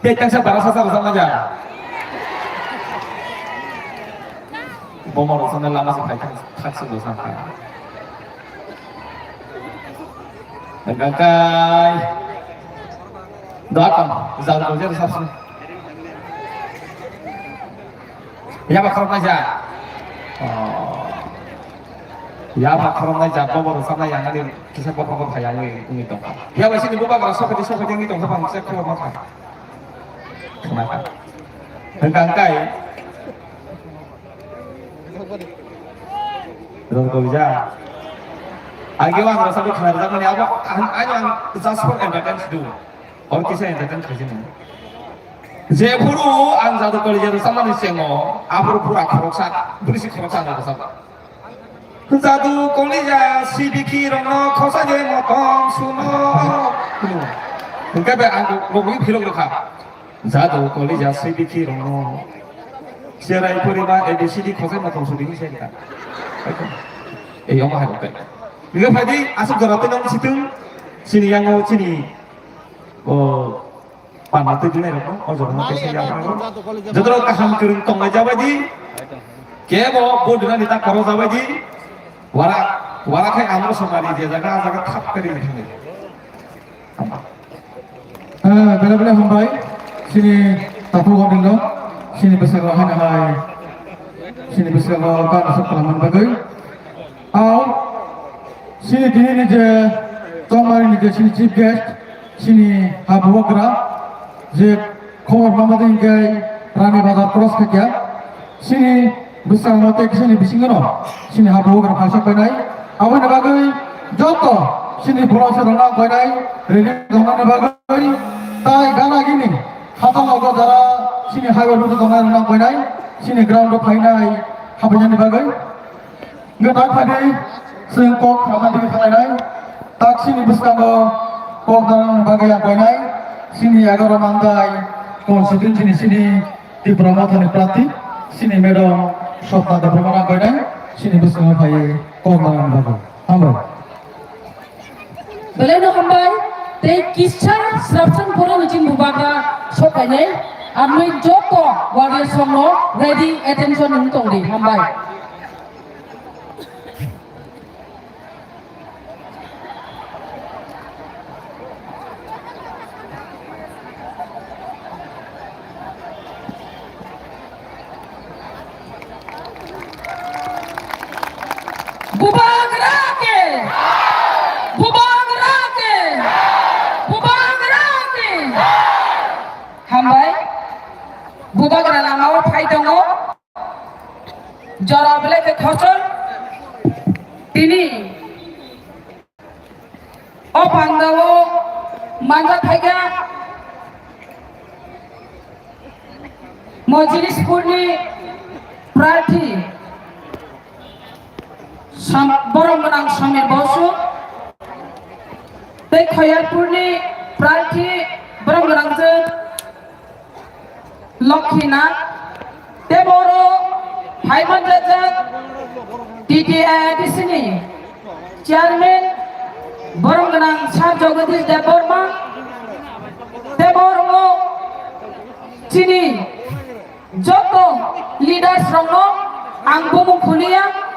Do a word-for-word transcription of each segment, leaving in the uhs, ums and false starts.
Tei tangsa bara sasa rwchapnai ja. Bomo rwchapnai lama se phai thang, thang se rwchapnai. Hwnkha kai. Doa tong, jal ko je rwchapsini. Yaba khoroknai ja. Oh. Yaba khoroknai ja, bobo rwchapnai ya nani kisa bokhok bokhok ya wngwi wngwi tongkha. Yaba sini bubagra sokhaidi sokhaidi wngwi tongkha bang kisa khorokma kha. Khna kha. Hwnkha hwnkhe. Rong tong ja. Agi wang rwchapnai khna rwchapmani abo ang, ang, ang just for entertainment do. Or kisa entertain khaisini. Jephuru ang Jadu College-o rwchapmani chengo, aphuru pura khoroksa, bwrwi si khoroksa ang rwchapma. Jadu College-o C B K rokno khosa je motom suno. Hwnkhe be ang rogwi philok rwkha. Jadu College-o C B K rokno cherai poriba A B C D khosai motom sudi hinwi sai kha. Ei omo hai rok. Hwnkhe phaidi aswk jora tei nang situng chini yango chini o Panna twi dinai rok, o jorno kaisa ya phano. Joto rok kaham kwrwng tongnai jabai di. Kebo bo dinani ta koro jabai di. Wara, wara khai amro somari je jaga, jaga thap kari ni thani. Eh, bela bela hambai. Sini tapu gondino. Sini besar rohana hai. Sini besar rohana sok kalaman bagai. Au. Sini tini ni je, tongmari ni je sini chief guest. Chini ha bubagra je khobor mama de hinkhe Rani Bazar cross khaikha. Chini bwskango tei chini bisingo no chini ha bubagra phaisa painai. Aboni bagwi joto chini borok se rwna painai, ready tongnani bagwi tai gana gini hatal logo jara chini highway road tongnai rwna painai, chini ground o phainai habainani bagwi. Gwnang phadi chwng kok khamani khlainai, tak chini bwskango kok nang bagwi ang koinai, chini egaroh Mandai constituency ni chini Tipra Mothani prarthi, chini madam Swapna Debbarma ang koinai, chini bwskango phaiwi kok nang bagwi. Hambai. Belai no hambai, tei kisa srapsang borok ni chini bubagra sok painai, amni joto warriors rok no ready attention ni tong di, hambai. Bubagra ke! Bubagra ke! Bubagra ke! Hambai. Bubagra lama o phai tongo. Jora belai khe khosor. Tini o panda o manja phaikha Mojilispurni prarthi Sam-, borom gwnang Samir Bosu tei Khoyarpurni prarthi borom gwnang je Lokhi Nath, tei boro phaiman rajak T T A D C ni chairman borom gwnang Sir Jagadish Debbarma, tei boro chini joto leaders rokno ang bumung khuliya.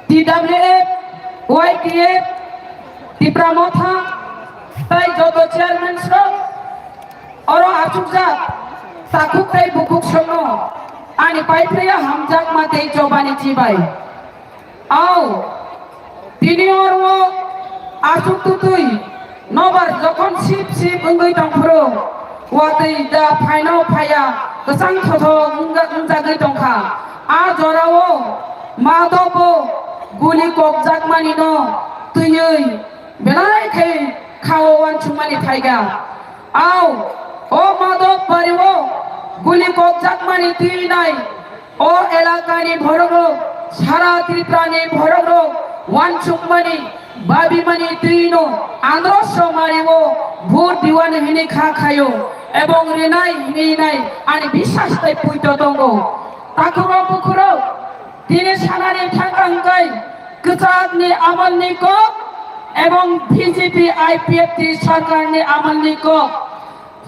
T W F, Y T F, Tipra Motha, tai joto chairman rok, oro achukjak takhuk tai bukhuk songno ani paithaya hamjakma tei chobani chibai. Au, tini oro achuk tutui nobar jokhon sip sip wngwi tongphuru, watwi da phaino phaiya, kwchang thotho wngja-, wngjagwi tongkha. A jorao Madhobo guli kokjakmani no twiwi belai khe khao wansukmani phaikha. Au, o Madhobbario guli kokjakmani twinai o elakani borokrok, sara Tripurani borokrok wansukmani, babimani twino andro somari o bhur diwan hini kha khayo ebong rinai hini nai ani bisas tai puito tongo. Takhuro bukhuro tini sanani thangkha hwnkhe kwchakni amalni kok ebong B J P I P F T sarkarni amalni kok.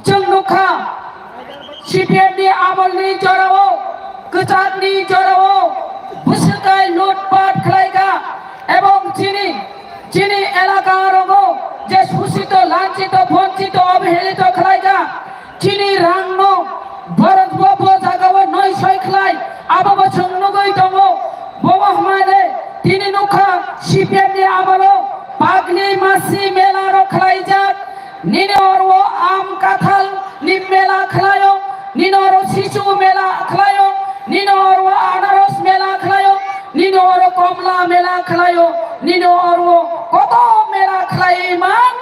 Chwng nukha, C P M ni amolni jorao, kwchakni jorao bwswkai lutpat khlaikha, ebong chini, chini elaka rogo je susito, lanchito, bonchito, obhelito khlaikha, chini rangno borok bo, bo jagao noi soi khlai, abo bo chwng nugwi tongo. Bobo hwnmale tini nukha, C P M ni amolo pagli masi mela rok khlaijak, nini oro am kathal ni mela khlaio, nini oro sisu mela khlaio, nini oro anaros mela khlaio, nini oro komla mela khlaio, nini oro koto mela khlai man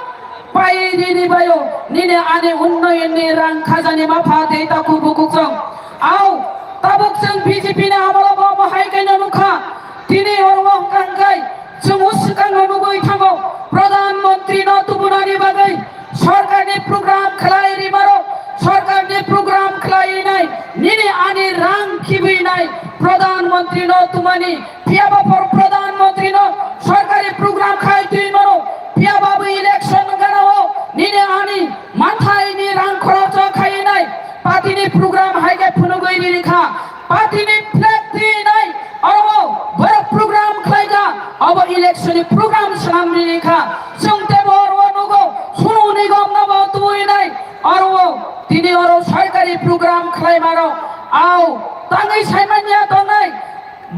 pai rini bayo, nini ani unnoyonni rang khajani mapha tei takhuk bukhuk chwng. Au, tabuk chwng B J P ni amolo bo, bo hai kaino nukha, tini oro wng kangkai, Chwng swkangno nugwi thango, Pradhan Mantri no tubunani bagwi sorkarni program khlai rimaro, sorkarni program khlai nai, nini ani rang khibwi nai, Pradhan Mantri no tumani, phiya ba por Pradhan Mantri no sorkari program khai twi mano, phiya ba bo election gana o nini ani manthai ni rang khoroch khai nai, party ni program hai khe phunugwi ri kha, party ni flag twi nai, oro borok program khlai kha, abo election ni program swnam ri kha. Chwng tebo oro nugo, Sonu Nigam no bo twi nai, oro tini oro sorkari program khlai maro, au tangwi saimanya tongnai,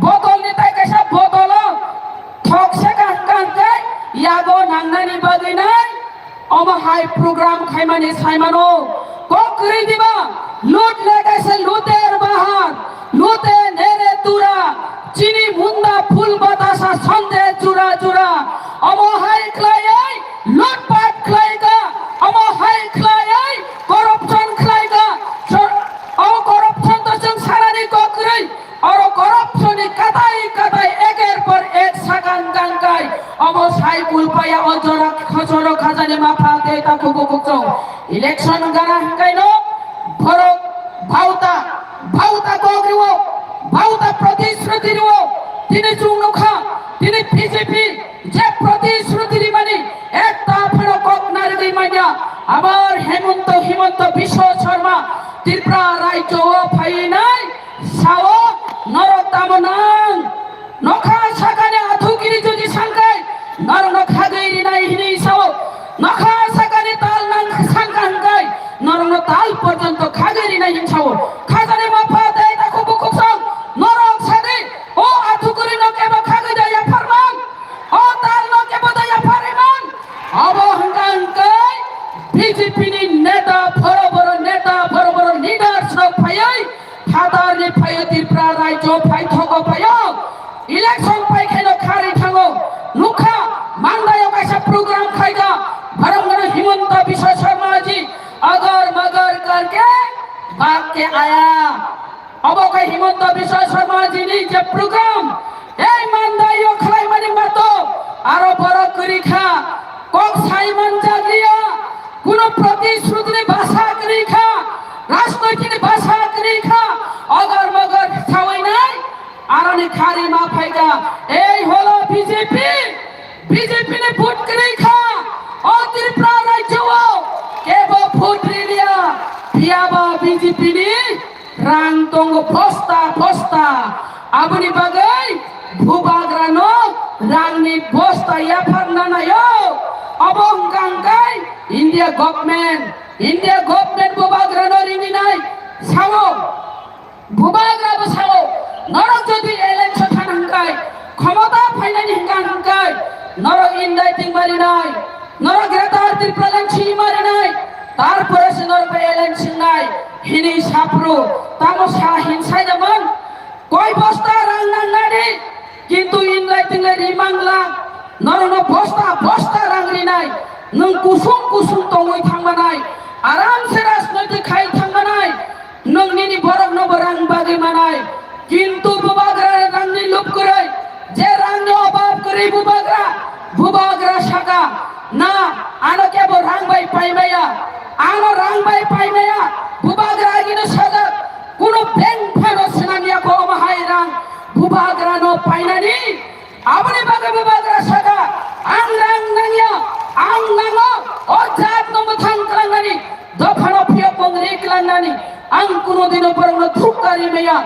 botol ni tai kaisa botol o thok se kaham kaham khe yago nangnani bagwi nai. Omo hai program khaimani saimano, kok kwrwi diba, lut le kaisa luter bahar, lute nere tura, chini munda phul batasa sonde jura jura. Omo hai khlaiwi lutpat khlai kha, omo hai khlaiwi corruption khlai kha. Sor-, o corruption to chwng sarani kok kwrwi. Oro corruption ni katai katai eker por ek sakan kangkai. Omo sai kulpaya o jora khosoro khajani mapha tei takhuk bukhuk chwng. Election gana hwnkhaino borok bauta, bauta kok riwo, bauta protishruti riwo. Tini chwng nukha, tini B J P je protishruti rimani ekta phano kok narigwi manya. Abar Hemanta, Himanta Biswa Sarma Tripura rajyo o phainai. Sao, norok tamo nang? Nokha sakani athukiri jodi sangkai, norokno khagwi rinai hinwi sao. Nokha sakani tal nang sangka hwnkhe, norokno tal porjonto khagwi rinai hin sao. Khajani mapha tei takhuk bukhuk song, norok sadi, o athukiri no kebo khagwi da yapharman, o tal no kebo da yapharman. Abo hwnkha hwnkhe B J P ni neta, boro boro neta, boro boro leaders rok phaiwi, Phatarni phaio Tripura rajyo phaithogo phaio. Election pai khaino kharwi thango. Nukha, Mandaio kaisa program khaikha. Bharangano Himanta Biswa Sarma ji, agar magar karke bhag ke aya. Obo khe Himanta Biswa Sarma ji ni je program, ei Mandaio khlaimani mato, aro borok kwrwi kha. Kok sai manjak liya, kuno protishruti ni basa kwrwi kha, rajnoitik ni basa kwrwi kha, ogar mogar sawi nai, aroni khari ma phaikha, ei holo B J P, B J P ni vote kwrwi kha, o Tripura rajyo o kebo vote riliya, phiyaba B J P ni Rang tongo bosta bosta. Aboni bagwi bubagrano rangni bosta yapharna naio. Obo wngkha hwnkhe India government. India government bubagrano rini nai sao. Bubagra bo sao. Norok jodi election thana hwnkhe, khomota phainani hwnkha hwnkhe, norok indai tingmari nai. Norok Greater Tipraland singmari nai, tarpore se norok bai alliance singnai, hinwi saphuru, tamo sa hin sai da man, koi bosta rang nang nadi, kintu inlai tinglai ri mangla, norokno bosta bosta rang rinai, nwng kusung kusung tongwi thangmanai, aram se rajnoitik khai thangmanai, nwng nini borokno bo rang bagwi manai, kintu bubagra rangni lub kwrwi, je rangni obab kwrwi bubagra, bubagra saka, na, ano kebo rang bai paimaya, ano rang bai paimaya, bubagra agino sajak, kuno bank phano swnamya ko omo hai rang, bubagrano painani, aboni bagwi bubagra saka, ang rang nangya, ang nango, o jatno mwthang klangnani, dophano Ani, ang kuno dino borokno thukka ri maya,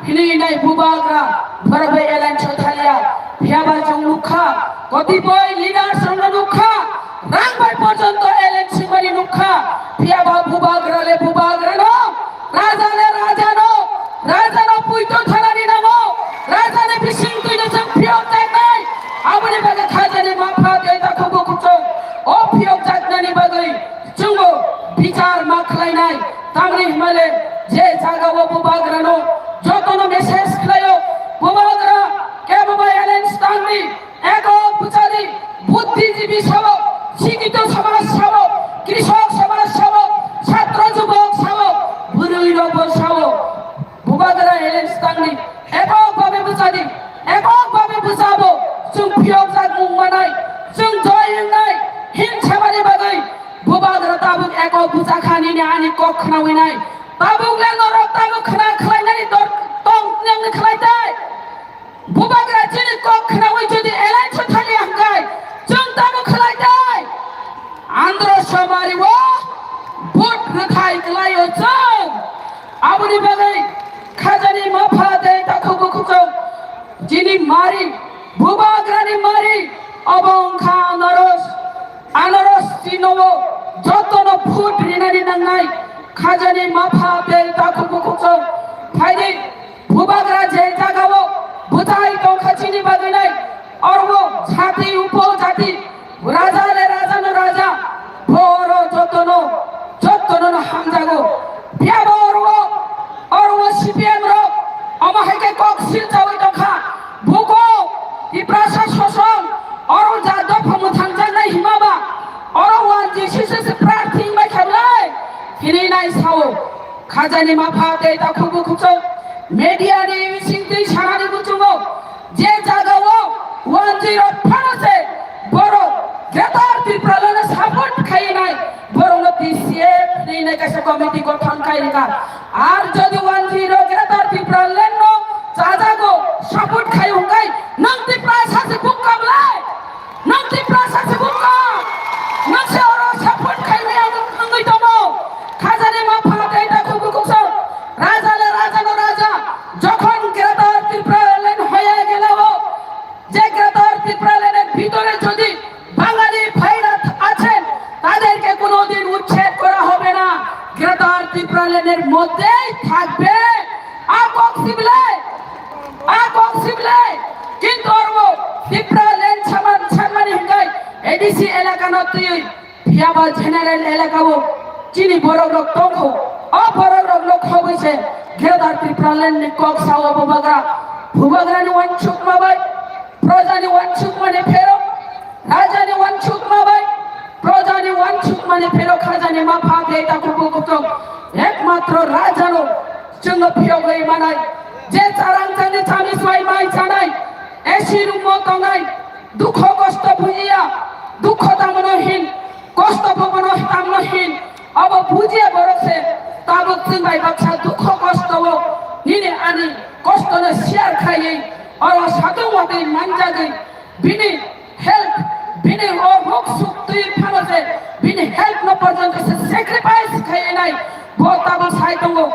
hinwi nai bubagra, borok bai alliance o thaliya, phiyaba chwng nukha, kotipoi leaders rokno nukha, rang bai porjonto alliance mani nukha, phiyaba bubagra le bubagra no, raja le raja no, raja no puito thanani nango, raja ni bising twi no chwng phiyok jaknai, aboni bagwi khajani mapha tei takhuk bukhuk chwng o phiyok jaknani bagwi chwngbo bichar ma khlainai, tamni hwnmale je jagao bubagrano jotono message khlaio, bubagra kebo bai alliance tangdi, ekok bwchadi, buddhijibi sao, sikito samaj sao, krishok samaj sao, chhatro jubok sao, bwrwi rokbo sao, bubagra alliance tangdi, ekok babe bwchadi, ekok babe bwchabo, chwng phiyokjak mung manai, chwng joi wngnai, himsamani bagwi, bubagra tabuk ekok bwchakha nini ani kok khnawi nai, tabuk le norok tabuk khna khlainani dor tong nangni khlai tei. Bubagra chini kok khnawi jodi alliance thali hwnkhe chwng tamo khlai tei. Andro somari o vote rwthai kwlaio chwng. Aboni bagwi khajani mapha tei takhuk bukhuk chwng chini mari, bubagrani mari, obo wngkha anaros. Anaros chinowo jotono vote rinani nangnai khajani mapha tei takhuk bukhuk chwng. Phaidi Bubagra je jagao bwtai tongkha chini bagwi nai, oro jati upojati, raja le raja no raja, bo oro jotono, jotono no hamjago. Phiya bo oro, oro C P M rok, omo hai khe kok sil chawi tongkha. Buko Tiprasa sosong, oro ja dopha mwthangjaknai hima ba, oro one G C C se prarthi wngbai kha bwlai, hinwi nai sao. Khajani mapha tei takhuk bukhuk chwng media ni bising twi sanani muchungo je jagao one zero phano se borok Greater Tipraland no support khainai borokno T C F hinwi nai kaisa committee gothon khairikha. Ar jodi one zero Greater Tipraland no chajago support khai hwnkhe nwng Tiprasa se bukka bwlai? Nwng Tiprasa se bukha. Nwng se oro support khaimaya nwng wngwi tongo. Khajani mapha tei takhuk bukhuk chwng. Raja le raja no raja. Jokhon Greater Tipraland হয়ে গেলেও, যে Greater Tipraland এর ভিতরে যদি বাঙালি ভাইরা আছেন, তাদেরকে কোনোদিন উচ্ছেদ করা হবে না। Greater Tipraland এর মধ্যেই থাকবে। Akok sibilai, akok sibilai. Kintu oro Tipraland saman sanmani hingkai A D C elaka no twi phiyaba general elaka o chini borok rok tongkho. O borok rok no khobwi se Greater Tipraland ni kok sao bubagra. Bubagra ni wansukma bai, proja ni wansukma ni phero. Raja ni wansukma bai, proja ni wansukma ni phero khajani mapha tei takhuk bukhuk chwng ekmatro raja no chwngno phiyogwi manai. Je charang chani chami swbai mai chanai, A C room o tongnai, dukho kosto bujiya, dukho tamono hin, kosto bobono tamono hin, abo bujiya borok se tabuk chwng bai baksa dukho kosto o nini ani kosto no share khaiwi oro satung watwi manjagwi bini health, bini o rok suk twi phano se bini health no porjonto se sacrifice khainai bo tabuk sai tongo.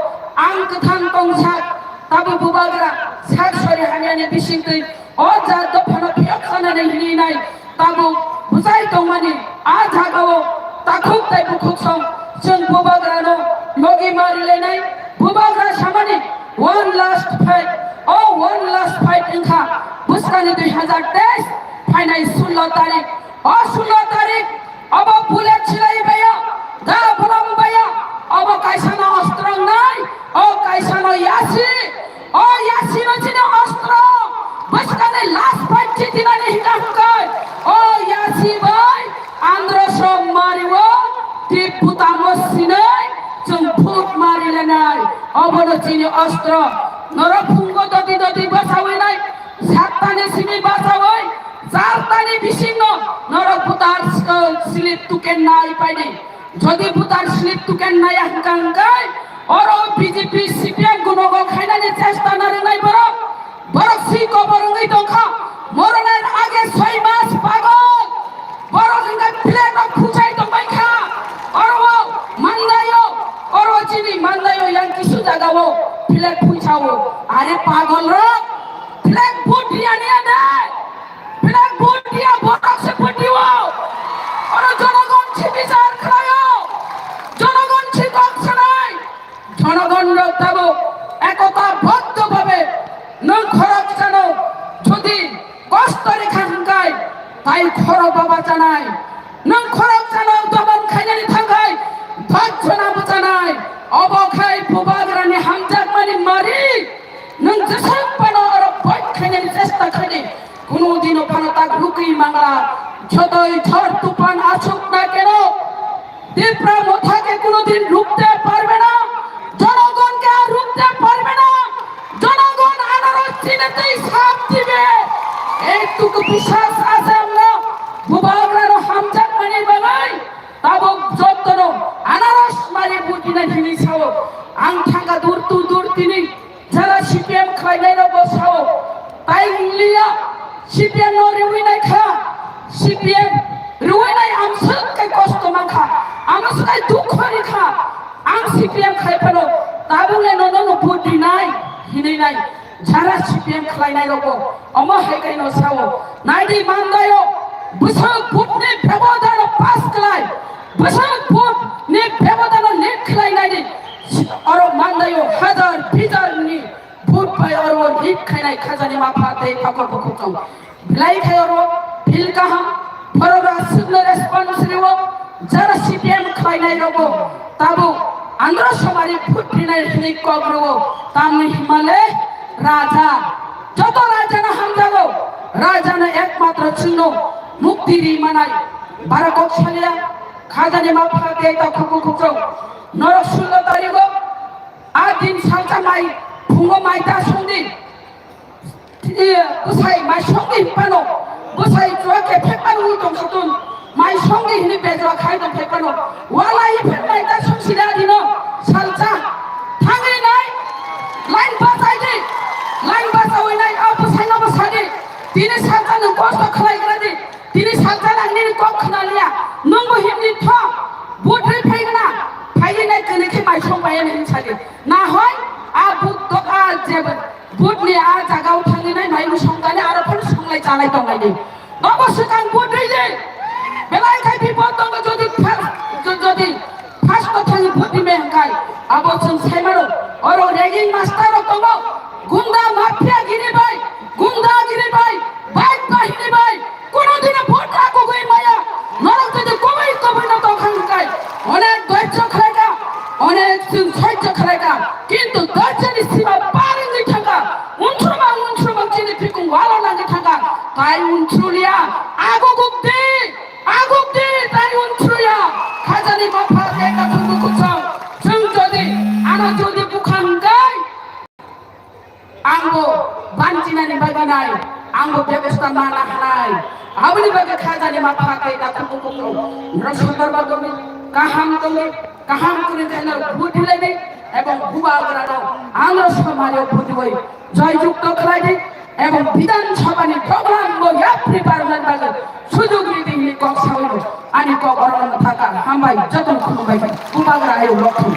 Ang kwthang tongsak tabuk bubagra sak sori hamyani bising twi o jat dophano phiyok sanani hinwi nai tabuk bwchai tongmani a jagao takhuk tei bukhuk song chwng bubagrano logi marilainai. Bubagra samani one last fight, o one last fight wngkha bwskangni dui hazar teis phainai sullo tarik. O sullo tarik obo bullet silai baya, da bolong baya, obo kaisano ostro wngnai, o kaisano yasi, o yasino chini ostro, bwskangni last fight jitinani hingka hwnkhe, o yasi bai Andro som mario tip butamo sinai chwng phut marilanai. Obono chini ostro. Norok phungo doti doti basawi nai. Sattani simi basawi, chartani bisingno norok butar slip tuken nai paidi. Jodi butar slip tuken nai hwnkha hwnkhe oro B J P C P M gunogo khainani chesta narwnai borok. Borok si kobor wngwi tongkha. Moronar age soi mas pagol. Borok hingga plane rok khuchai tongbai kha. Oro o mandaio, oro chini mandai. Flag phuisao, are pagol rok, flag vote riya niya de, flag vote riya borok se vote rio. Oro jonogon se bichar khlaio, jonogon se kok sanai, jonogon rok tabuk ekota boddo bhabe nwng khorok chano jodi kosto rikha hwnkhai tai khoro baba chanai. Nwng khorok chano doman khainani thangkhai bhat jona bwchanai. Obo khai Bubagrani hamjakmani mari. Nwng jeswk phano oro bhat khainani chesta khaidi. Kuno dino phano tak rukwi mangla. Jotoi jhor tufan asuk na keno, Tipra Motha ke kuno din rukte parbe na. Jonogon ke ar rukte parbe na. জনগণ আনারস চিনেতেই সাপ দিবে। Ei tuku biswas ase ang no, Bubagrano hamjakmani bagwi tabuk jottono anaros mari butine hini sao. Ang thangka dur tu dur tini jara C P M khlainai rokbo sao. Tai wngliya, C P M no riwi nai kha, C P M riwi nai amswk khe kosto mankha, amswk khe dukho rikha. Ang C P M khai phano tabukle nono no vote rinai hinwi nai. Jara C P M khlainai rokbo omo hai khe no sao. Naidi mandaio bwswk vote ni bebodano pass khlai, bwswk vote ni bebodano lead khlai naidi. Oro mandaio hajar bijar ni vote bai oro lead khainai khajani mapha tei takhuk bukhuk tong. Belai khai oro feel kaham, borok aswkno response rwo, jara C P M khlainai rokbo tabuk andro somari vote rinai hwnwi kok rwo, tamni himale raja, joto rajano hamjago, rajano ekmatro chwngno mukti ri manai, bara kok salia, khajani mapha tei takhuk bukhuk tong. Norok sullo tarigo, a din salsa mai, phungo mai ta songdi. Iya, bwsai mai songdi hinphano, bwsai chua kephek phano wi tong sutun, mai songdi hini bejua khai tong phek phano, wala iphek mai ta song sida dino, salsa, thangwi nai, line bachai di, line bachawi nai, a bwsai no bwsa di, tini salsa nwng kosto khlai gra di, tini salsa nang nini kok khna liya, nwng bo himdi tho, budri phai gna, phai nai kene khe mai song bai nai him sadi, na hoi, a bud to a jeb. Vote ni a jaga o thangwi nai mai bwsong kani aro phano songlai chalai tonglaidi. Nobo swkang vote rwidi. Belai khai bipot tongo jodi first, jo-, jodi first o thangwi vote rwmai hwnkhe abo chwng sai mano. Oro ragging master rok tongo. Gunda mafia giri bai, gunda giri bai, bike bahini bai. Kono dino vote rw kugui maya, norok jodi koboi koboi no tongkha hwnkhe, onek dhoirjo khlaikha, onek chwng soijo khlaikha, kintu dhoirjoni sima par wngwi thangkha, unsruma unsruma chini phikung walo nangwi thangkha, tai unsrulia, aguguk di, aguk di, tai unsruya, khajani mapha tei kathungbu kuchung, chwng jodi ano jodi bukha hwnkhe, Ang bo banchina ni bagwi nai, ang bo bebosta mana hanai. Aboni bagwi khajani mapha tei takhuk bukhuk rok sundor bagwi kaham tongwi, kaham kwrwi khe norok budi laidi ebong bubagra rok ang rok somari o budiwi joy jukto khlaidi ebong Bidhan Sabha ni program bo yapri parman bagwi sujug ridi hini kok sawi ani kok oro thaka hambai joto khulumbai bubagra ayo lokhu.